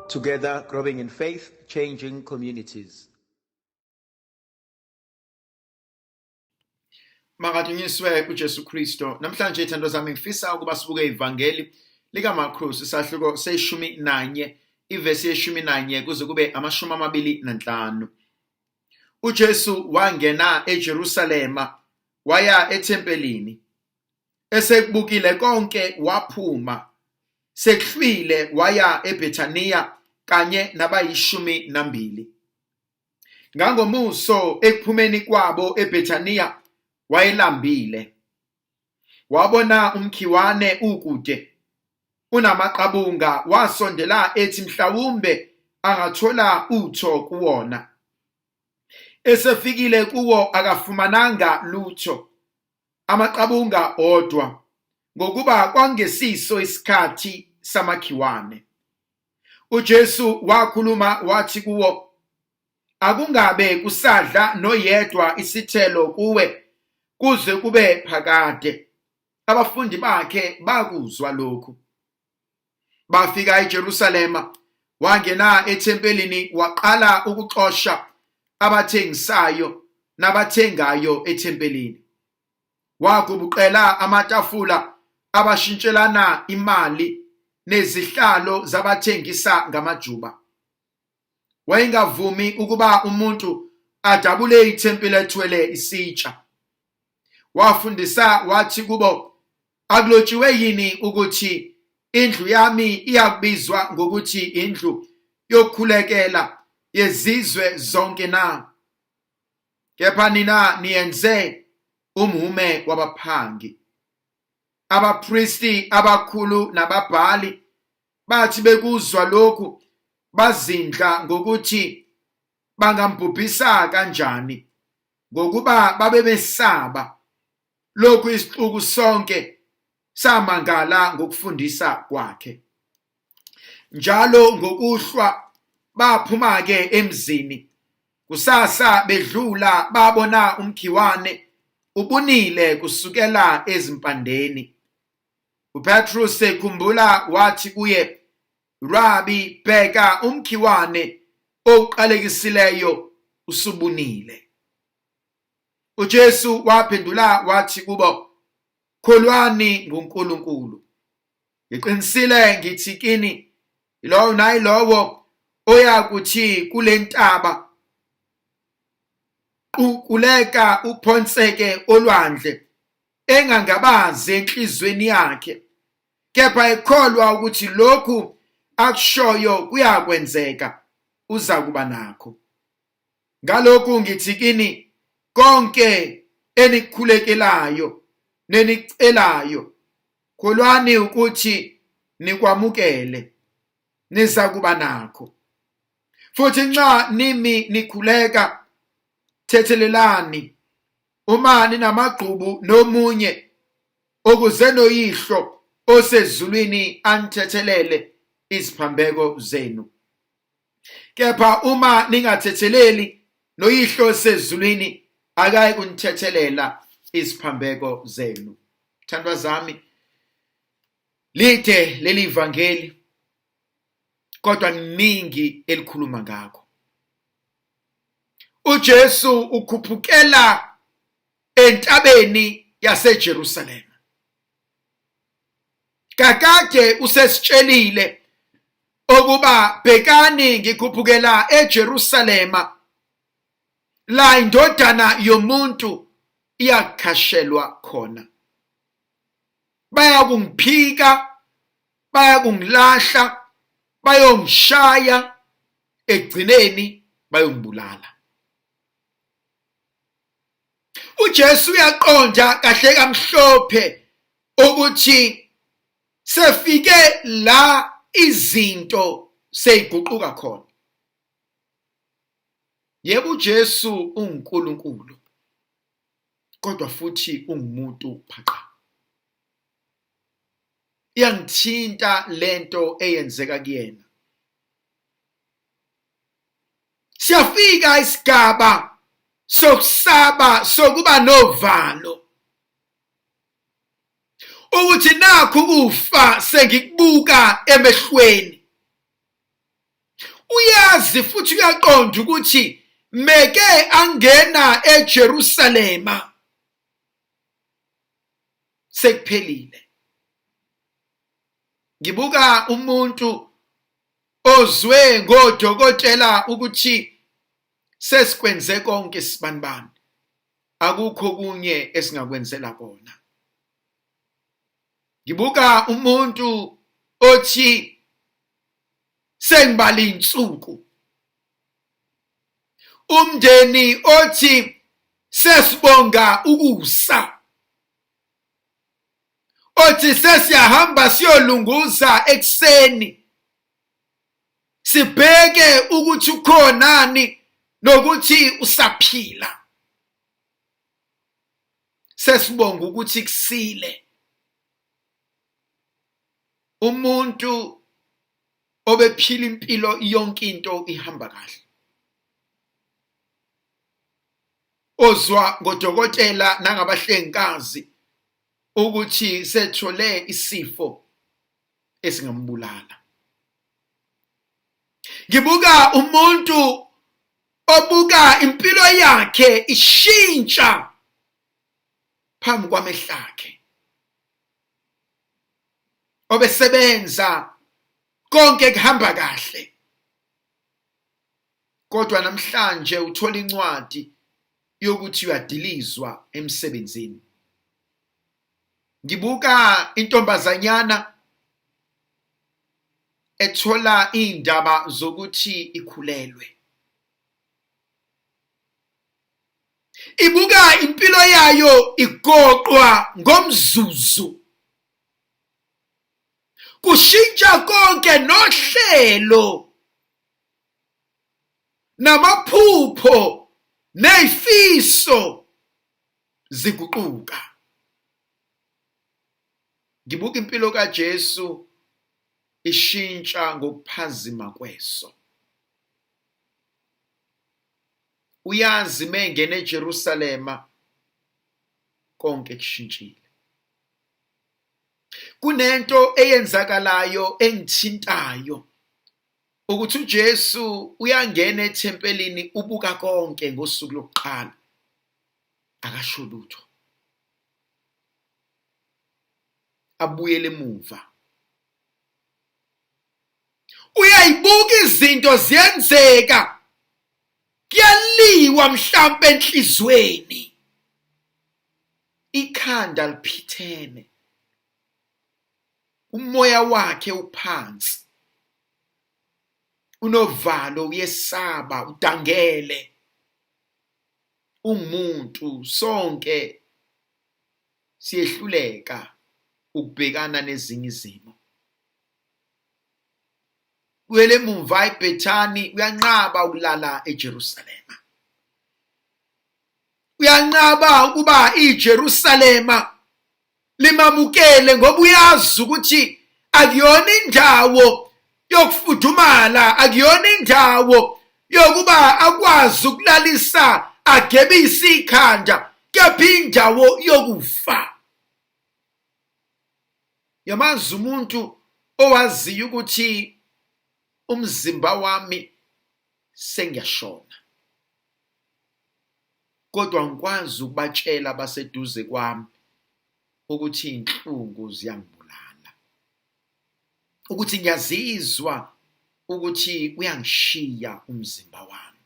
Together, growing in faith, changing communities. Makadunyiswe uJesu Kristo. Namhlanje ithando zami ngifisa ukuba sibuke ivangeli likaMarkus isahluko seshumi nanye ivesi yeshumi nanye kuze kube 25. UJesu wangena eJerusalema waya ethempelini. Esekubukile konke waphuma. Sekuhlwile waya eBethaniya kanye nabayishumi nambili. Ngangomuso ekuphumeni kwabo eBethaniya wayelambile. Wabona umkhiwane ukude unamaqabunga wasondela ethi mhlawumbe angathola utho kuwona. Esefikile kuwo akafumananga lutho, amaqabunga odwa, ngokuba kwangesiso isikhathi samakhiwane. UJesu wakhuluma wathi kuwo, akungabe kusadla noyedwa isithelo kuwe kuze kube phakade. Abafundi bakhe bakuzwa lokhu. Bafika eJerusalema, wangena ethempelini waqala ukuxosha abathengisayo nabathengayo ethempelini. Wagubuqela amatafula abashintshelana imali nezihlalo zabathengisa ngamajuba. Wayengavumi ukuba umuntu adabule ithempeli ethwele isitsha. Wafundisa wathi kubo, akulotshiwe yini ukuthi indlu yami iyakubizwa ngokuthi indlu yokukhulekela yezizwe zonke na? Kepha nina niyenze umhume wabaphangi. Abapristi abakhulu nababhali bathi bekuzwa lokhu bazindla ngokuthi bangambhubhisa kanjani, ngokuba babebesaba. Lokhu isixuku sonke samangala ngokufundisa kwakhe. Njalo ngokuhlwa baphuma-ke emzini. Kusasa bedlula babona umkhiwane ubunile kusukela ezimpandeni. UPetrus ekhumbula wathi kuye, Rabi, bheka umkhiwane owuqalekisileyo usubunile. UJesu waphendula wathi kubo, kholwani nguNkulunkulu. Ngiqinisile ngithi kini, yilowo nayilowo oyakuthi kule ntaba, qukuleka uphonseke olwandle, engangabazi enhlizweni yakhe, kepha ekholwa ukuthi lokhu akushoyo kuyakwenzeka, uza kuba nakho. Ngalokhu ngithi kini, konke enikukhulekelayo nenikucelayo, kholwani ukuthi nikwamukele, niza kuba nakho. Futhi nxa nimi nikhuleka, thethelelani uma ninamagqubu nomunye, ukuze noyihlo osezulwini anithethelele iziphambeko zenu. Kepha uma ningathetheleli, noyihlo osezulwini akayi kunithethelela iziphambeko zenu. Thandwa zami, lide leli vangeli, kodwa kuningi elikhuluma ngakho. uJesu ukhuphukela entabeni yaseJerusalema. Kakade usesitshelile ukuba bhekani ngikhuphukela eJerusalema, la indodana yomuntu iyakhashelwa khona. Bayakungiphika, bayakungilahla, bayongishaya, ekugcineni bayongibulala. uJesu uyaqonda kahle kamhlophe ukuthi sefike la izinto seyiguquka khona. Yebo, uJesu unguNkulunkulu, kodwa futhi ungumuntu phaqa. Iyangithinta lento eyenzeka kuyena. Siyafika isigaba sokusaba, sokuba novalo, ukuthi nakhu ukufa sengikubuka emehlweni. Uyazi futhi uyaqonda ukuthi meke angena eJerusalema sekuphelile. Ngibuka umuntu ozwe ngodokotela ukuthi sesikwenze konke sibanibani, akukho kunye esingakwenzela kona. Ngibuka umuntu othi sengibala insuku, umndeni othi sesibonga ukusa, othi sesiyahamba siyolunguza ekuseni sibheke ukuthi ukhonani nokuthi usaphila. Sesibonga ukuthi kusile. Umuntu obephila impilo yonke into ihamba kahle, ozwa ngodokotela nangabahlengikazi ukuthi sethole isifo esingambulala. Ngibuka umuntu obuka impilo yakhe ishintsha phambi kwamehlo akhe, obesebenza konke kuhamba kahle, kodwa namhlanje uthola incwadi yokuthi uyadilizwa emsebenzini. Ngibuka intombazanyana ethola iy'ndaba zokuthi ikhulelwe. Ibuka impilo yayo igoqwa ngomzuzu. Kushintsha konke nohlelo namaphupho nezifiso ziguquka. Ngibuka impilo kaJesu ishintsha ngokuphazima kweso. Uyazi mengena eJerusalema konke kushintshile. Kunento eyenzakalayo engithintayo ukuthi uJesu uyangena ethempelini, ubuka konke ngosuku lokuqala, akasho lutho, abuyele emuva. Uyayibuka izinto ziyenzeka, kuyaliwa mhlampe enhlizweni, ikhanda liphithene, umoya wakhe uphansi, unovalo, uyesaba, udangele. Ungumuntu, sonke siyehluleka ukubhekana nezinye izimo. Uyele emuva eBhethani, uyanqaba ukulala eJerusalema. Uyanqaba ukuba iJerusalema limamukele, ngoba uyazi ukuthi akuyona indawo yokufudumala, akuyona indawo yokuba akwazi ukulalisa agebise ikhanda, kepha indawo yokufa. Yamazi umuntu owaziyo ukuthi umzimba wami sengiyashona, kodwa ngikwazi ukubatshela abaseduze kwami ukuthi iy'nhlungu ziyangibulala, ukuthi ngiyazizwa ukuthi uyangishiya umzimba wami,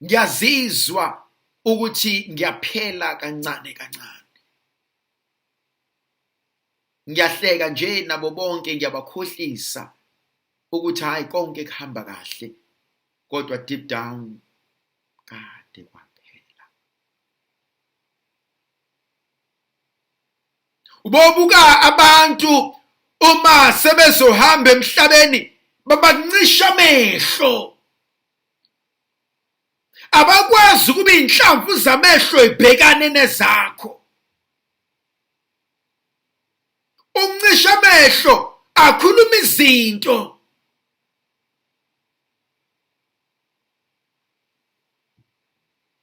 ngiyazizwa ukuthi ngiyaphela kancane kancane. Ngiyahleka nje nabo bonke, ngiyabakhohlisa ukuthi hhayi konke kuhamba kahle, kodwa deep down kade kwaphela. Ubobuka abantu uma sebezohamba emhlabeni babancisha amehlo, abakwazi ukuba iy'nhlamvu zamehlo ibhekane nezakho. Umncisha amehlo akhuluma izinto.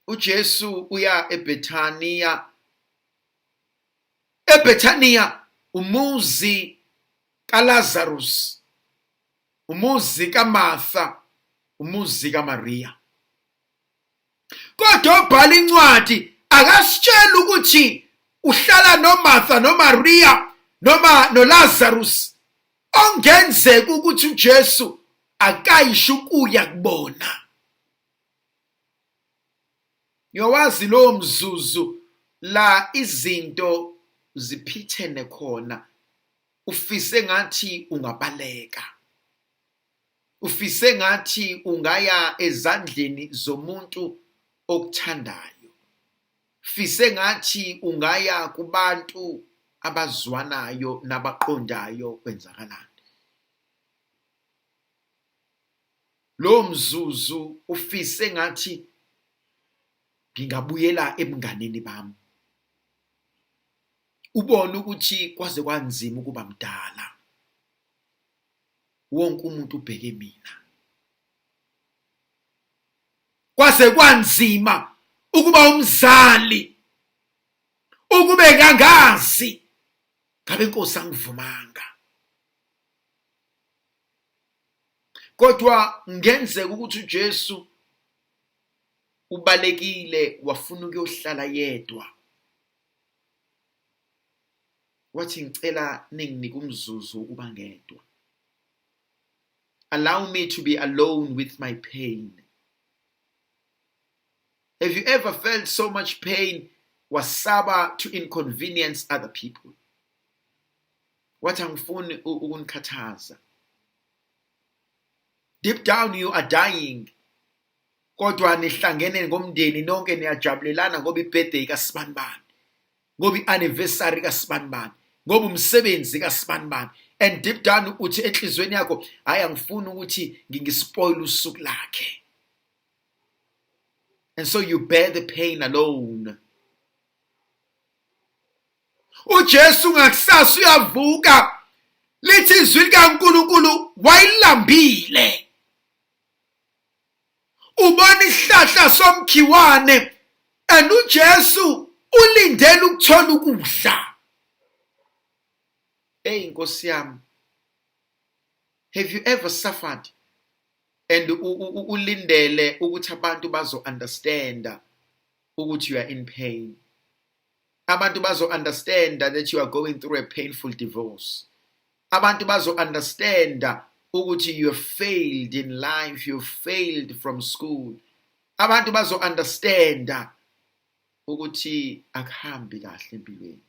uJesu uya eBethaniya. eBethaniya umuzi kaLazarus, umuzi kaMartha Umuzi kaMaria. Kodwa obhala incwadi akasitsheli ukuthi uhlala noMartha noMaria noma noLazarus ongenzeka ukuthi uJesu akayisho ukuya kubona. Ngiyowazi lowo mzuzu la izinto ziphithene khona ufise ngathi ungabaleka ufise ngathi ungaya ezandleni zomuntu okuthandayo fise ngathi ungaya kubantu abazwanayo nabaqondayo kwenzakalani Lowo mzuzu ufise ngathi ngingabuyela ebunganeni bami. Ubone ukuthi kwaze kwanzima ukuba mdala. Wonke umuntu ubheke mina. Kwaze kwanzima ukuba umzali. Ukube ngangazi ngabe inkosi angivumanga. Kodwa ngenzeka ukuthi uJesu ubalekile wafuna ukuyohlala yedwa. Wathi ngicela ninginike umzuzu wokuba ngedwa. Allow me to be alone with my pain. Have you ever felt so much pain wasaba to inconvenience other people? Wathi angifuni ukunikhathaza. Deep down you are dying. Kodwa nihlangene ngomndeni nonke niyajabulelana ngoba ibirthday kaSibanibani. Ngoba ianniversary kaSibanibani. Ngoba umsebenzi kaSibanibani. And deep down uthi enhlizweni yakho hayi angifuni ukuthi ngingispoil usuku lakhe. And so you bear the pain alone. uJesu ngakusasa uyavuka lithi izwi likaNkuluNkulu wayilambile ubona isihlahla somkhiwane and uJesu ulindele ukuthola ukudla. Hey Nkosi yami, have you ever suffered and ulindele ukuthi abantu bazo understand ukuthi you are in pain? Abantu bazo understand that you are going through a painful divorce. Abantu bazo understand ukuthi you have failed in life, you failed from school. Abantu bazo understand ukuthi akuhambi kahle empilweni.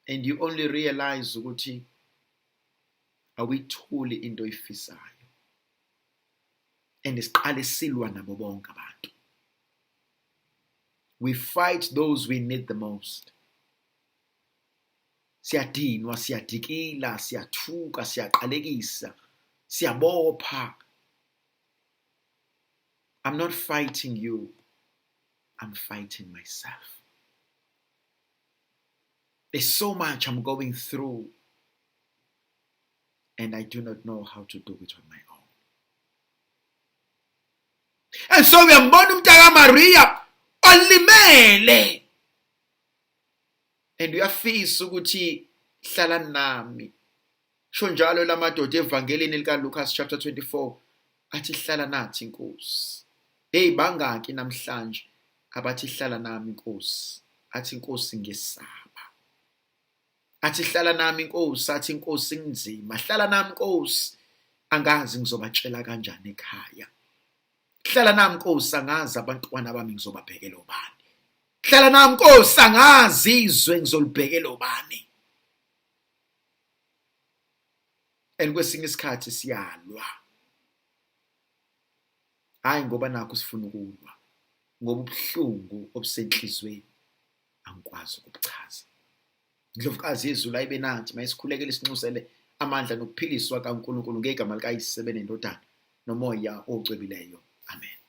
And you only realize ukuthi awuyitholi into oyifisayo. And siqale silwa nabo bonke abantu. We fight those we need the most. Siyadinwa, siyadikila, siyathuka, siyaqalekisa, siyabopha. I'm not fighting you. I'm fighting myself. There's so much I'm going through and I do not know how to do it on my own. And so uyambona umntaka Maria olimele and uyafisa ukuthi hlala nami. Sho njalo lamadoda evangelini lika Lucas chapter 24 athi hlala nathi Nkosi. Hey bangaki namhlanje abathi hlala nami Nkosi, athi Nkosi ngesaba. Athi hlala nami Nkosi, athi Nkosi kunzima, hlala nami Nkosi, angazi ngizobatshela kanjani ekhaya. Hlala nami Nkosi, angazi abantwana bami ngizobabhekela obani. Hlala nami Nkosi, angazi izwe ngizolibhekela obani. And kwesinye isikhathi siyalwa. Hayi ngoba nakho sifuna ukulwa, ngoba ubuhlungu obusenhlizweni angikwazi ukubuchaza. Ndlovukazi yezulu ayibe nathi mayisikhulekele isinxusele amandla nokuphiliswa kaNkulunkulu ngegama likaYise benendodana nomoya ocwebileyo. Amen.